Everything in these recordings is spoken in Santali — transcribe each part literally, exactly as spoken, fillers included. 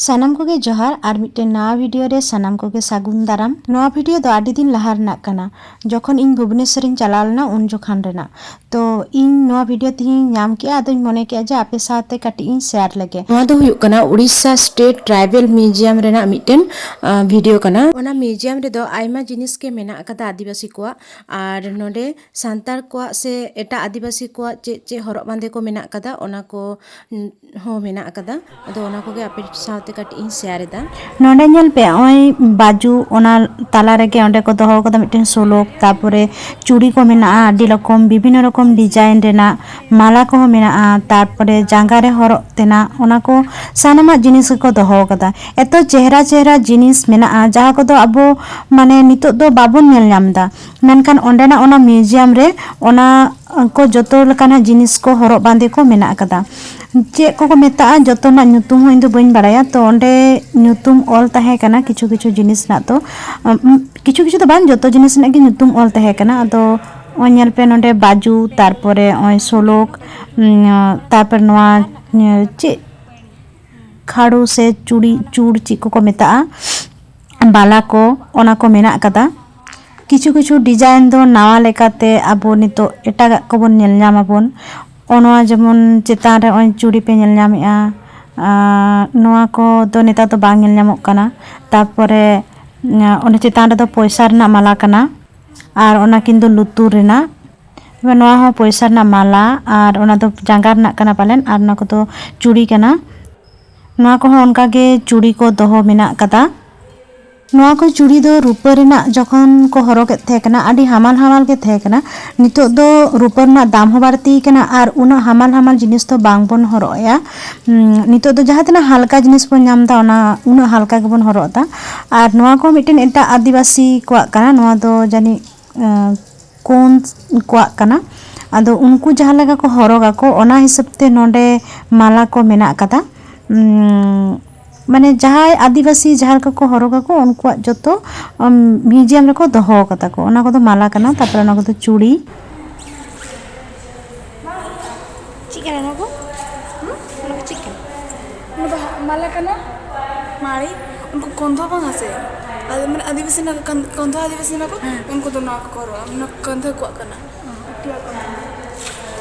ᱥᱟᱱᱟᱢ ᱠᱚᱜᱮ ᱡᱚᱦᱟᱨ, ᱟᱨ ᱢᱤᱫᱴᱮᱱ ᱱᱟᱣᱟ ᱵᱷᱤᱰᱤᱭᱳ ᱨᱮ ᱥᱟᱱᱟᱢ ᱠᱚᱜᱮ ᱥᱟᱹᱜᱩᱱ ᱫᱟᱨᱟᱢ᱾ ᱱᱚᱣᱟ ᱵᱷᱤᱰᱤᱭᱳ ᱫᱚ ᱟᱹᱰᱤ ᱫᱤᱱ ᱞᱟᱦᱟ ᱨᱮᱱᱟᱜ ᱠᱟᱱᱟ, ᱡᱚᱠᱷᱚᱱ ᱤᱧ ᱵᱷᱩᱵᱽᱱᱮᱥᱚᱨ ᱤᱧ ᱪᱟᱞᱟᱣ ᱞᱮᱱᱟ ᱩᱱ ᱡᱚᱠᱷᱟᱱ ᱨᱮᱱᱟᱜ᱾ ᱛᱚ ᱤᱧ ᱱᱚᱣᱟ ᱵᱷᱤᱰᱤᱭᱳ ᱛᱮᱦᱤᱧ ᱧᱟᱢ ᱠᱮᱜᱼᱟ, ᱟᱫᱚᱧ ᱢᱚᱱᱮ ᱠᱮᱜᱼᱟ ᱡᱮ ᱟᱯᱮ ᱥᱟᱶᱛᱮ ᱠᱟᱹᱴᱤᱡ ᱤᱧ ᱥᱮᱭᱟᱨ ᱞᱮᱜᱮ᱾ ᱱᱚᱣᱟ ᱫᱚ ᱦᱩᱭᱩᱜ ᱠᱟᱱᱟ ᱩᱲᱤᱥᱥᱟ ᱥᱴᱮᱴ ᱴᱨᱟᱭᱵᱮᱞ ᱢᱤᱣᱡᱤᱭᱟᱢ ᱨᱮᱱᱟᱜ ᱢᱤᱫᱴᱮᱱ, ᱟᱸ, ᱵᱷᱤᱰᱤᱭᱳ ᱠᱟᱱᱟ᱾ ᱚᱱᱟ ᱢᱤᱣᱡᱤᱭᱟᱢ ᱨᱮᱫᱚ ᱟᱭᱢᱟ ᱡᱤᱱᱤᱥ ᱜᱮ ᱢᱮᱱᱟᱜ ᱟᱠᱟᱫᱟ ᱟᱹᱫᱤᱵᱟᱹᱥᱤ ᱠᱚᱣᱟᱜ, ᱟᱨ ᱱᱚᱰᱮ ᱥᱟᱱᱛᱟᱲ ᱠᱚᱣᱟᱜ ᱥᱮ ᱮᱴᱟᱜ ᱟᱹᱫᱤᱵᱟᱹᱥᱤ ᱠᱚᱣᱟᱜ ᱪᱮᱫ ᱪᱮᱫ ᱦᱚᱨᱚᱜ ᱵᱟᱸᱫᱮ ᱠᱚ ᱢᱮᱱᱟᱜ ᱟᱠᱟᱫᱟ, ᱚᱱᱟ ᱠᱚ, ᱩᱸ, ᱦᱚᱸ ᱢᱮᱱᱟᱜ ᱟᱠᱟᱫᱟ᱾ ᱟᱫᱚ ᱚᱱᱟ ᱠᱚᱜᱮ ᱟᱯᱮ ᱥᱟᱶᱛᱮ ᱠᱟᱹᱴᱤᱡ ᱤᱧ ᱥᱮᱭᱟᱨ ᱮᱫᱟ᱾ ᱱᱚᱰᱮ ᱧᱮᱞ ᱯᱮ, ᱱᱚᱜᱼᱚᱭ ᱵᱟᱡᱩ, ᱚᱱᱟ ᱛᱟᱞᱟ ᱨᱮᱜᱮ ᱚᱸᱰᱮ ᱠᱚ ᱫᱚᱦᱚ ᱠᱟᱫᱟ ᱢᱤᱫᱴᱮᱱ ᱥᱳᱞᱳᱠ, ᱛᱟᱨᱯᱚᱨᱮ ᱪᱩᱲᱤ ᱠᱚ ᱢᱮᱱᱟᱜᱼᱟ, ᱟᱹᱰᱤ ᱨᱚᱠᱚᱢ, ᱵᱤᱵᱷᱤᱱᱱᱚ ᱨᱚᱠᱚᱢ ᱰᱤᱡᱟᱭᱤᱱ ᱨᱮᱱᱟᱜ ᱢᱟᱞᱟ ᱠᱚᱦᱚᱸ ᱢᱮᱱᱟᱜᱼᱟ, ᱛᱟᱨᱯᱚᱨᱮ ᱡᱟᱸᱜᱟ ᱨᱮ ᱦᱚᱨᱚᱜ ᱛᱮᱱᱟᱜ, ᱚᱱᱟ ᱠᱚ ᱥᱟᱱᱟᱢᱟᱜ ᱡᱤᱱᱤᱥ ᱜᱮᱠᱚ ᱫᱚᱦᱚ ᱠᱟᱫᱟ᱾ ᱮᱛᱚ ᱪᱮᱦᱨᱟ ᱪᱮᱦᱨᱟ ᱡᱤᱱᱤᱥ ᱢᱮᱱᱟᱜᱼᱟ, ᱡᱟᱦᱟᱸ ᱠᱚᱫᱚ ᱟᱵᱚ ᱢᱟᱱᱮ ᱱᱤᱛᱚᱜ ᱫᱚ ᱵᱟᱵᱚᱱ ᱧᱮᱞ ᱧᱟᱢ ᱮᱫᱟ, ᱢᱮᱱᱠᱷᱟᱱ ᱚᱸᱰᱮᱱᱟᱜ ᱚᱱᱟ ᱢᱤᱣᱡᱤᱭᱟᱢ ᱨᱮ ᱚᱱᱟ ᱠᱚ ᱡᱚᱛᱚ ᱞᱮᱠᱟᱱᱟᱜ ᱡᱤᱱᱤᱥ ᱠᱚ, ᱦᱚᱨᱚᱜ ᱵᱟᱸᱫᱮ ᱠᱚ ᱢᱮᱱᱟᱜ ᱟᱠᱟᱫᱟ᱾ ᱪᱮᱫ ᱠᱚᱠᱚ ᱢᱮᱛᱟᱜᱼᱟ, ᱡᱚᱛᱚ ᱨᱮᱱᱟᱜ ᱧᱩᱛᱩᱢ ᱦᱚᱸ ᱤᱧ ᱫᱚ ᱵᱟᱹᱧ ᱵᱟᱲᱟᱭᱟ᱾ ᱛᱚ ᱚᱸᱰᱮ ᱧᱩᱛᱩᱢ ᱚᱞ ᱛᱟᱦᱮᱸ ᱠᱟᱱᱟ ᱠᱤᱪᱷᱩ ᱠᱤᱪᱷᱩ ᱡᱤᱱᱤᱥ ᱨᱮᱱᱟᱜ ᱫᱚ, ᱩᱢ, ᱠᱤᱪᱷᱩ ᱠᱤᱪᱷᱩ ᱫᱚ ᱵᱟᱝ, ᱡᱚᱛᱚ ᱡᱤᱱᱤᱥ ᱨᱮᱱᱟᱜ ᱜᱮ ᱧᱩᱛᱩᱢ ᱚᱞ ᱛᱟᱦᱮᱸ ᱠᱟᱱᱟ᱾ ᱟᱫᱚ ᱱᱚᱜᱼᱚᱭ ᱧᱮᱞ ᱯᱮ, ᱱᱚᱰᱮ ᱵᱟᱡᱩ, ᱛᱟᱨᱯᱚᱨᱮ ᱱᱚᱜᱼᱚᱭ ᱥᱳᱞᱳᱠ, ᱩᱢ, ᱛᱟᱨᱯᱚᱨᱮ ᱱᱚᱣᱟ, ᱩᱢ, ᱪᱮᱫ ᱠᱷᱟᱲᱩ ᱥᱮ ᱪᱩᱲᱤ, ᱪᱩᱲ ᱪᱮᱫ ᱠᱚᱠᱚ ᱢᱮᱛᱟᱜᱼᱟ, ᱵᱟᱞᱟ ᱠᱚ, ᱚᱱᱟ ᱠᱚ ᱢᱮᱱᱟᱜ ᱟᱠᱟᱫᱟ᱾ ᱠᱤᱪᱷᱩ ᱠᱤᱪᱷᱩ ᱰᱤᱡᱟᱭᱤᱱ ᱫᱚ ᱱᱟᱣᱟ ᱞᱮᱠᱟᱛᱮ ᱟᱵᱚ ᱱᱤᱛᱚᱜ ᱮᱴᱟᱜᱟᱜ ᱠᱚᱵᱚᱱ ᱧᱮᱞ ᱧᱟᱢ ᱟᱵᱚᱱ᱾ ᱚ, ᱱᱚᱣᱟ ᱡᱮᱢᱚᱱ ᱪᱮᱛᱟᱱ ᱨᱮ ᱱᱚᱜᱼᱚᱭ ᱪᱩᱲᱤ ᱯᱮ ᱧᱮᱞ ᱧᱟᱢᱮᱜᱼᱟ, ᱟᱨ ᱱᱚᱣᱟ ᱠᱚᱫᱚ ᱱᱮᱛᱟᱨ ᱫᱚ ᱵᱟᱝ ᱧᱮᱞ ᱧᱟᱢᱚᱜ ᱠᱟᱱᱟ᱾ ᱛᱟᱨᱯᱚᱨᱮ, ᱚᱸᱰᱮ ᱪᱮᱛᱟᱱ ᱨᱮᱫᱚ ᱯᱚᱭᱥᱟ ᱨᱮᱱᱟᱜ ᱢᱟᱞᱟ ᱠᱟᱱᱟ, ᱟᱨ ᱚᱱᱟ ᱠᱤᱱ ᱫᱚ ᱞᱩᱛᱩᱨ ᱨᱮᱱᱟᱜ᱾ ᱱᱚᱣᱟ ᱦᱚᱸ ᱯᱚᱭᱥᱟ ᱨᱮᱱᱟᱜ ᱢᱟᱞᱟ, ᱟᱨ ᱚᱱᱟ ᱫᱚ ᱡᱟᱸᱜᱟ ᱨᱮᱱᱟᱜ ᱠᱟᱱᱟ ᱯᱟᱞᱮᱱ, ᱟᱨ ᱚᱱᱟ ᱠᱚᱫᱚ ᱪᱩᱲᱤ ᱠᱟᱱᱟ᱾ ᱱᱚᱣᱟ ᱠᱚᱦᱚᱸ ᱚᱱᱠᱟ ᱜᱮ ᱪᱩᱲᱤ ᱠᱚ ᱫᱚᱦᱚ ᱢᱮᱱᱟᱜ ᱠᱟᱫᱟ᱾ ᱱᱚᱣᱟ ᱠᱚ ᱪᱩᱲᱤ ᱫᱚ ᱨᱩᱯᱟᱹ ᱨᱮᱱᱟᱜ ᱡᱚᱠᱷᱚᱱ ᱠᱚ ᱦᱚᱨᱚᱜᱮᱫ ᱛᱟᱦᱮᱸ ᱠᱟᱱᱟ, ᱟᱹᱰᱤ ᱦᱟᱢᱟᱞ ᱦᱟᱢᱟᱞ ᱜᱮ ᱛᱟᱦᱮᱸ ᱠᱟᱱᱟ᱾ ᱱᱤᱛᱚᱜ ᱫᱚ ᱨᱩᱯᱟᱹ ᱨᱮᱱᱟᱜ ᱫᱟᱢ ᱦᱚᱸ ᱵᱟᱹᱲᱛᱤ ᱠᱟᱱᱟ, ᱟᱨ ᱩᱱᱟᱹᱜ ᱦᱟᱢᱟᱞ ᱦᱟᱢᱟᱞ ᱡᱤᱱᱤᱥ ᱫᱚ ᱵᱟᱝ ᱵᱚᱱ ᱦᱚᱨᱚᱜ ᱮᱜᱼᱟ᱾ ᱩᱸ, ᱱᱤᱛᱚᱜ ᱫᱚ ᱡᱟᱦᱟᱸ ᱛᱤᱱᱟᱹᱜ ᱦᱟᱞᱠᱟ ᱡᱤᱱᱤᱥ ᱵᱚᱱ ᱧᱟᱢ ᱮᱫᱟ, ᱚᱱᱟ ᱩᱱᱟᱹᱜ ᱦᱟᱞᱠᱟ ᱜᱮᱵᱚᱱ ᱦᱚᱨᱚᱜ ᱮᱫᱟ᱾ ᱟᱨ ᱱᱚᱣᱟ ᱠᱚ ᱢᱤᱫᱴᱮᱱ ᱮᱴᱟᱜ ᱟᱹᱫᱤᱵᱟᱹᱥᱤ ᱠᱚᱣᱟᱜ ᱠᱟᱱᱟ, ᱱᱚᱣᱟ ᱫᱚ ᱡᱟᱹᱱᱤᱡ, ᱟᱸ, ᱠᱚᱱ ᱠᱚᱣᱟᱜ ᱠᱟᱱᱟ᱾ ᱟᱫᱚ ᱩᱱᱠᱩ ᱡᱟᱦᱟᱸ ᱞᱮᱠᱟ ᱠᱚ ᱦᱚᱨᱚᱜᱟ ᱠᱚ, ᱚᱱᱟ ᱦᱤᱥᱟᱹᱵ ᱛᱮ ᱱᱚᱰᱮ ᱢᱟᱞᱟ ᱠᱚ ᱢᱮᱱᱟᱜ ᱟᱠᱟᱫᱟ᱾ ᱩᱸ, ᱢᱟᱱᱮ ᱡᱟᱦᱟᱸᱭ ᱟᱹᱫᱤᱵᱟᱹᱥᱤ ᱡᱟᱦᱟᱸ ᱞᱮᱠᱟ ᱠᱚ ᱦᱚᱨᱚᱜᱟ ᱠᱚ, ᱩᱱᱠᱩᱣᱟᱜ ᱡᱚᱛᱚ, ᱩᱸ, ᱢᱤᱣᱡᱤᱭᱟᱢ ᱨᱮᱠᱚ ᱫᱚᱦᱚ ᱠᱟᱫᱟ ᱠᱚ᱾ ᱚᱱᱟ ᱠᱚᱫᱚ ᱢᱟᱞᱟ ᱠᱟᱱᱟ, ᱛᱟᱨᱯᱚᱨᱮ ᱚᱱᱟ ᱠᱚᱫᱚ ᱪᱩᱲᱤ᱾ ᱪᱮᱫ ᱠᱟᱱᱟ ᱱᱚᱣᱟ ᱠᱚ? ᱦᱩᱸ? ᱱᱚᱣᱟ ᱠᱚ ᱪᱮᱫ ᱠᱟᱱᱟ? ᱚᱱᱟ ᱫᱚ ᱢᱟᱞᱟ ᱠᱟᱱᱟ᱾ ᱠᱟᱱᱟ ᱢᱟᱹᱲᱤ, ᱩᱱᱠᱩ ᱠᱚᱱᱫᱷᱚ ᱵᱟᱝᱟ ᱥᱮ, ᱟᱫᱚ ᱢᱟᱱᱮ ᱟᱹᱫᱤᱵᱟᱹᱥᱤ ᱱᱟᱜ ᱠᱟᱱ-, ᱠᱚᱱᱫᱷᱚ ᱟᱹᱫᱤᱵᱟᱹᱥᱤ ᱱᱟᱜ ᱠᱚ, ᱦᱮᱸ᱾ ᱩᱱᱠᱩ ᱫᱚ ᱱᱚᱣᱟ ᱠᱚᱠᱚ ᱦᱚᱨᱚᱜᱟ, ᱢᱟᱱᱮ ᱠᱚᱱᱫᱷᱚ ᱠᱚᱣᱟᱜ ᱠᱟᱱᱟ᱾ ᱯᱟᱹᱴᱭᱟᱹ ᱠᱚᱱᱫᱷᱚ,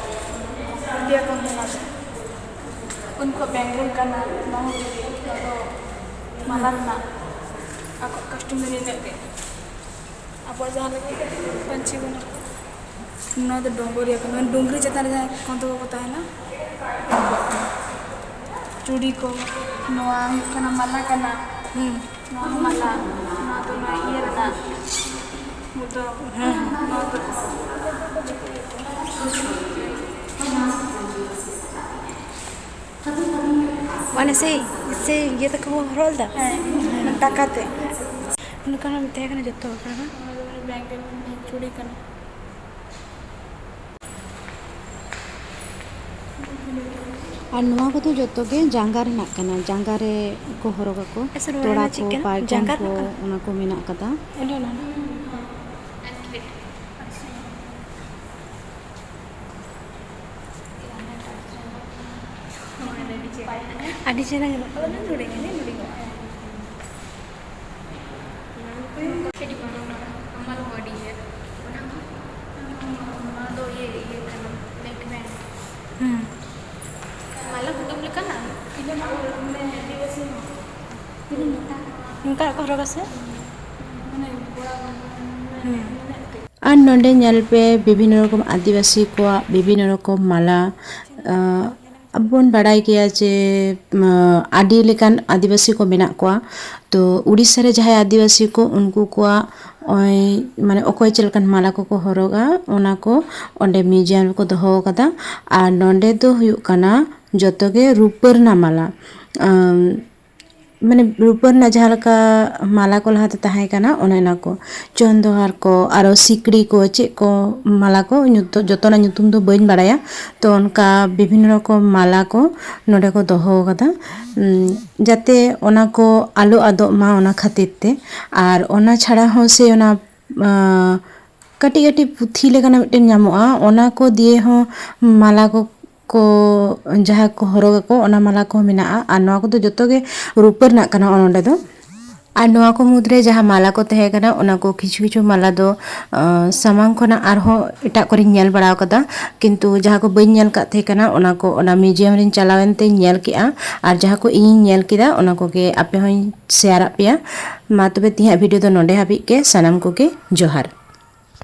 ᱯᱟᱹᱴᱭᱟᱹ ᱠᱚᱱᱫᱷᱚ ᱱᱚᱣᱟ ᱫᱚ᱾ ᱩᱱᱠᱩᱣᱟᱜ ᱵᱮᱝᱜᱚᱞ ᱠᱟᱱᱟ, ᱱᱚᱣᱟ ᱦᱚᱸ ᱱᱚᱣᱟ ᱫᱚ ᱢᱟᱞᱟ ᱨᱮᱱᱟᱜ ᱟᱠᱚᱣᱟᱜ customary ᱤᱱᱟᱹᱜ ᱜᱮ᱾ ᱟᱵᱚᱣᱟᱜ ᱡᱟᱦᱟᱸ ᱞᱮᱠᱟ ᱯᱟᱹᱧᱪᱤ ᱵᱚᱱ ᱦᱚᱨᱚᱜᱟ, ᱱᱚᱣᱟ ᱫᱚ ᱰᱚᱸᱜᱚᱨᱤᱭᱟᱹ ᱠᱟᱱᱟ, ᱰᱩᱝᱨᱤ ᱪᱮᱛᱟᱱ ᱨᱮ ᱡᱟᱦᱟᱸᱭ ᱠᱚᱸᱫᱚ ᱠᱚᱠᱚ ᱛᱟᱦᱮᱱᱟ, ᱪᱩᱲᱤ ᱠᱚ, ᱱᱚᱣᱟ ᱦᱩᱭᱩᱜ ᱠᱟᱱᱟ ᱢᱟᱞᱟ ᱠᱟᱱᱟ᱾ ᱦᱩᱸ᱾ ᱱᱚᱣᱟ ᱦᱚᱸ ᱢᱟᱞᱟ, ᱱᱚᱣᱟ ᱫᱚ ᱱᱚᱣᱟ ᱤᱭᱟᱹ ᱨᱮᱱᱟᱜ ᱢᱩᱫᱟᱹᱢ᱾ ᱦᱮᱸ, ᱦᱮᱸ᱾ ᱱᱚᱣᱟ ᱫᱚ ᱢᱟᱱᱮ ᱥᱮᱭ, ᱥᱮᱭ ᱤᱭᱟᱹ ᱛᱟᱠᱚ ᱠᱚ ᱦᱚᱨᱚᱜ ᱞᱮᱫᱟ? ᱦᱮᱸ, ᱴᱟᱠᱟ ᱛᱮ᱾ ᱚᱱᱠᱟᱱᱟᱜ ᱛᱟᱦᱮᱸ ᱠᱟᱱᱟ ᱡᱚᱛᱚ ᱦᱚᱲ ᱠᱟᱱᱟ᱾ ᱱᱚᱣᱟ ᱫᱚ ᱢᱟᱱᱮ ᱵᱮᱝᱜᱚᱞ ᱪᱩᱲᱤ ᱠᱟᱱᱟ᱾ ᱟᱨ ᱱᱚᱣᱟ ᱠᱚᱫᱚ ᱡᱚᱛᱚ ᱜᱮ ᱡᱟᱸᱜᱟ ᱨᱮᱱᱟᱜ ᱠᱟᱱᱟ, ᱡᱟᱸᱜᱟ ᱨᱮ ᱠᱚ ᱦᱚᱨᱚᱜᱟ ᱠᱚ, ᱟᱪᱪᱷᱟ, ᱱᱚᱣᱟ ᱛᱚᱲᱟ ᱨᱮᱱᱟᱜ ᱠᱚ, ᱪᱮᱫ ᱠᱟᱱᱟ? ᱯᱟᱭᱠᱚᱢ ᱡᱟᱸᱜᱟ ᱠᱚ, ᱨᱮᱱᱟᱜ ᱠᱟᱱᱟ? ᱚᱱᱟ ᱠᱚ ᱢᱮᱱᱟᱜ ᱠᱟᱫᱟ᱾ ᱚᱸᱰᱮ ᱚᱱᱟ ᱨᱮᱱᱟᱜ᱾ ᱟᱹᱰᱤ ᱪᱮᱦᱨᱟ ᱧᱮᱞᱚᱜ ᱠᱟᱱᱟ᱾ ᱦᱩᱸ᱾ ᱚᱱᱠᱟ ᱠᱚ ᱦᱚᱨᱚᱜᱟ ᱥᱮ? ᱦᱩᱸ᱾ ᱟᱨ ᱱᱚᱰᱮ ᱧᱮᱞ ᱯᱮ, ᱵᱤᱵᱷᱤᱱᱱᱚ ᱨᱚᱠᱚᱢ ᱟᱹᱫᱤᱵᱟᱹᱥᱤ ᱠᱚᱣᱟᱜ ᱵᱤᱵᱷᱤᱱᱱᱚ ᱨᱚᱠᱚᱢ ᱢᱟᱞᱟ᱾ ᱟᱸ, ᱟᱵᱚ ᱵᱚᱱ ᱵᱟᱲᱟᱭ ᱜᱮᱭᱟ ᱡᱮ, ᱟᱸ, ᱟᱹᱰᱤ ᱞᱮᱠᱟᱱ ᱟᱹᱫᱤᱵᱟᱹᱥᱤ ᱠᱚ ᱢᱮᱱᱟᱜ ᱠᱚᱣᱟ᱾ ᱛᱚ, ᱩᱲᱤᱥᱥᱟ ᱨᱮ ᱡᱟᱦᱟᱸᱭ ᱟᱹᱫᱤᱵᱟᱹᱥᱤ ᱠᱚ, ᱩᱱᱠᱩ ᱠᱚᱣᱟᱜ ᱱᱚᱜᱼᱚᱭ, ᱢᱟᱱᱮ, ᱚᱠᱚᱭ ᱪᱮᱫ ᱞᱮᱠᱟᱱ ᱢᱟᱞᱟ ᱠᱚᱠᱚ ᱦᱚᱨᱚᱜᱟ, ᱚᱱᱟ ᱠᱚ ᱚᱸᱰᱮ museum ᱨᱮᱠᱚ ᱫᱚᱦᱚ ᱟᱠᱟᱫᱟ᱾ ᱟᱨ ᱱᱚᱰᱮ ᱫᱚ ᱦᱩᱭᱩᱜ ᱠᱟᱱᱟ ᱡᱚᱛᱚ ᱜᱮ ᱨᱩᱯᱟᱹ ᱨᱮᱱᱟᱜ ᱢᱟᱞᱟ᱾ ᱟᱸ, ᱢᱟᱱᱮ, ᱨᱩᱯᱟᱹ ᱨᱮᱱᱟᱜ ᱡᱟᱦᱟᱸ ᱞᱮᱠᱟ ᱢᱟᱞᱟ ᱠᱚ ᱞᱟᱦᱟᱛᱮ ᱛᱟᱦᱮᱸ ᱠᱟᱱᱟ, ᱚᱱᱮ ᱚᱱᱟ ᱠᱚ, ᱪᱚᱱᱫᱚᱦᱟᱨ ᱠᱚ, ᱟᱨᱚ ᱥᱤᱠᱲᱤ ᱠᱚ, ᱪᱮᱫ ᱠᱚ ᱢᱟᱞᱟ ᱠᱚ, ᱧᱩᱛᱩ-, ᱡᱚᱛᱚᱱᱟᱜ ᱧᱩᱛᱩᱢ ᱫᱚ ᱵᱟᱹᱧ ᱵᱟᱲᱟᱭᱟ᱾ ᱛᱚ, ᱚᱱᱠᱟ ᱵᱤᱵᱷᱤᱱᱱᱚ ᱨᱚᱠᱚᱢ ᱢᱟᱞᱟ ᱠᱚ ᱱᱚᱰᱮ ᱠᱚ ᱫᱚᱦᱚ ᱟᱠᱟᱫᱟ, ᱩᱢ, ᱡᱟᱛᱮ ᱚᱱᱟ ᱠᱚ ᱟᱞᱚ ᱟᱫᱚᱜ ᱢᱟ, ᱚᱱᱟ ᱠᱷᱟᱹᱛᱤᱨ ᱛᱮ᱾ ᱟᱨ ᱚᱱᱟ ᱪᱷᱟᱲᱟ ᱦᱚᱸ ᱥᱮ ᱚᱱᱟ, ᱟᱸ, ᱠᱟᱹᱴᱤᱡ ᱠᱟᱹᱴᱤᱡ ᱯᱩᱛᱷᱤ ᱞᱮᱠᱟᱱᱟᱜ ᱢᱤᱫᱴᱮᱱ ᱧᱟᱢᱚᱜᱼᱟ, ᱚᱱᱟ ᱠᱚ ᱫᱤᱭᱮ ᱦᱚᱸ ᱢᱟᱞᱟ ᱠᱚ ᱠᱚ, ᱡᱟᱦᱟᱸ ᱠᱚ ᱦᱚᱨᱚᱜ ᱟᱠᱚ, ᱚᱱᱟ ᱢᱟᱞᱟ ᱠᱚᱦᱚᱸ ᱢᱮᱱᱟᱜᱼᱟ᱾ ᱟᱨ ᱱᱚᱣᱟ ᱠᱚᱫᱚ ᱡᱚᱛᱚ ᱜᱮ ᱨᱩᱯᱟᱹ ᱨᱮᱱᱟᱜ ᱠᱟᱱᱟ ᱱᱚᱰᱮ ᱫᱚ᱾ ᱟᱨ ᱱᱚᱣᱟ ᱠᱚ ᱢᱩᱫᱽᱨᱮ ᱡᱟᱦᱟᱸ ᱢᱟᱞᱟ ᱠᱚ ᱛᱟᱦᱮᱸ ᱠᱟᱱᱟ, ᱚᱱᱟ ᱠᱚ ᱠᱤᱪᱷᱩ ᱠᱤᱪᱷᱩ ᱢᱟᱞᱟ ᱫᱚ, ᱟᱸ, ᱥᱟᱢᱟᱝ ᱠᱷᱚᱱᱟᱜ ᱟᱨᱦᱚᱸ ᱮᱴᱟᱜ ᱠᱚᱨᱮᱧ ᱧᱮᱞ ᱵᱟᱲᱟ ᱟᱠᱟᱫᱟ, ᱠᱤᱱᱛᱩ ᱡᱟᱦᱟᱸ ᱠᱚ ᱵᱟᱹᱧ ᱧᱮᱞ ᱟᱠᱟᱫ ᱛᱟᱦᱮᱸ ᱠᱟᱱᱟ, ᱚᱱᱟ ᱠᱚ ᱚᱱᱟ museum ᱨᱤᱧ ᱪᱟᱞᱟᱣ ᱮᱱᱛᱮᱧ ᱧᱮᱞ ᱠᱮᱜᱼᱟ᱾ ᱟᱨ ᱡᱟᱦᱟᱸ ᱠᱚ ᱤᱧᱤᱧ ᱧᱮᱞ ᱠᱮᱫᱟ, ᱚᱱᱟ ᱠᱚᱜᱮ ᱟᱯᱮ ᱦᱚᱸᱧ share ᱟᱫ ᱯᱮᱭᱟ᱾ ᱢᱟ ᱛᱚᱵᱮ ᱛᱮᱦᱮᱧᱟᱜ video ᱫᱚ ᱱᱚᱰᱮ ᱦᱟᱹᱵᱤᱡ ᱜᱮ᱾ ᱥᱟᱱᱟᱢ ᱠᱚᱜᱮ ᱡᱚᱦᱟᱨ᱾